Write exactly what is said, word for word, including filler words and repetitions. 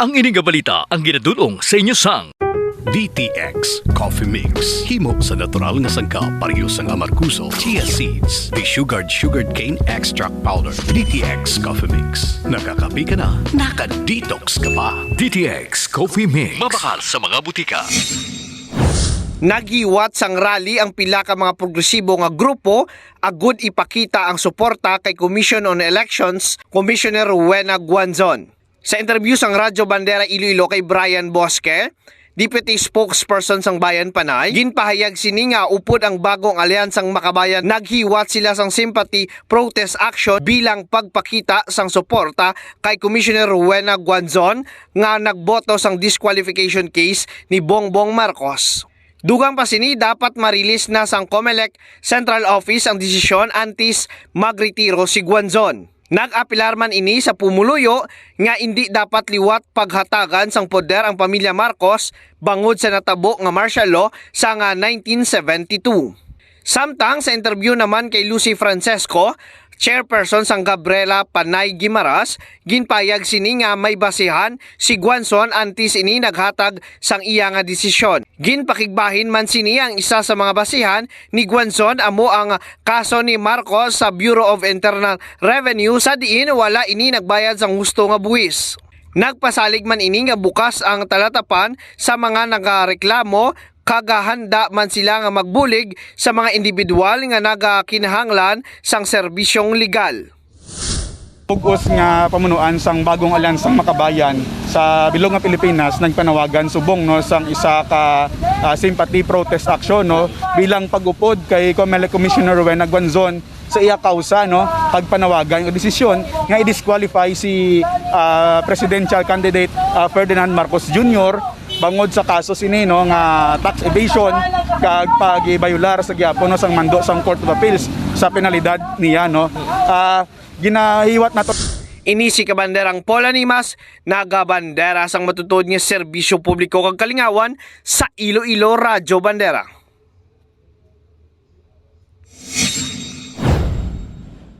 Ang ini nga balita ang ginadul-ong sa inyo sang D T X Coffee Mix. Himo sa natural nga sangkap, pareho sang amargoso, chia seeds, desugared sugarcane extract powder. D T X Coffee Mix. Nakakape ka na, naka-detox ka pa. D T X Coffee Mix. Mabakal sa mga butika. Naghiwat sang rally ang pila ka mga progresibo nga grupo agud ipakita ang suporta kay Commission on Elections Commissioner Rowena Guanzon. Sa interview sang Radyo Bandera Iloilo kay Brian Bosque, Deputy Spokesperson sang Bayan Panay, ginpahayag sini nga upod ang bagong alyansang Makabayan naghiwat sila sang sympathy protest action bilang pagpakita sang suporta kay Commissioner Rowena Guanzon nga nagboto sang disqualification case ni Bongbong Marcos. Dugang pa sini, dapat ma-release na sang Comelec Central Office ang desisyon antes magretiro si Guanzon. Nag-apelar man ini sa pumuluyo nga indi dapat liwat paghatagan sang poder ang pamilya Marcos bangod sa natabo nga martial law sa nga nineteen seventy-two. Samtang sa interview naman kay Lucy Francesco, chairperson sang Gabriela Panay Guimaras, ginpayag sini nga may basihan si Guanzon antes ini naghatag sang iya nga desisyon. Ginpakigbahin man sini ang isa sa mga basihan ni Guanzon, amo ang kaso ni Marcos sa Bureau of Internal Revenue, sa diin wala ini nagbayad sang husto nga buhis. Nagpasalig man ini nga bukas ang talatapan sa mga nagareklamo kag handa man sila nga magbulig sa mga individual nga nagakinahanglan sang serbisyong legal. Pugos nga pamunuan sang bagong alyansang Makabayan sa bilog nga Pilipinas nagpanawagan subong, no, sang isa ka, ah, sympathy protest action, no, bilang pag-upod kay Comelec Commissioner Rowena Guanzon sa iya kausa, no, kag panawagan og desisyon nga i-disqualify si, ah, presidential candidate, ah, Ferdinand Marcos Junior bangod sa kaso sini, no, nga tax evasion kag pagbayolar sa gihapon, no, sang mando sang Court of Appeals sa penalidad niya, no. Ah, ginahiwat nato. Ini si Kabanderang Paul Animas, nagabandera sang matutuod nga serbisyo publiko kag kalingawan sa Iloilo Radyo Bandera.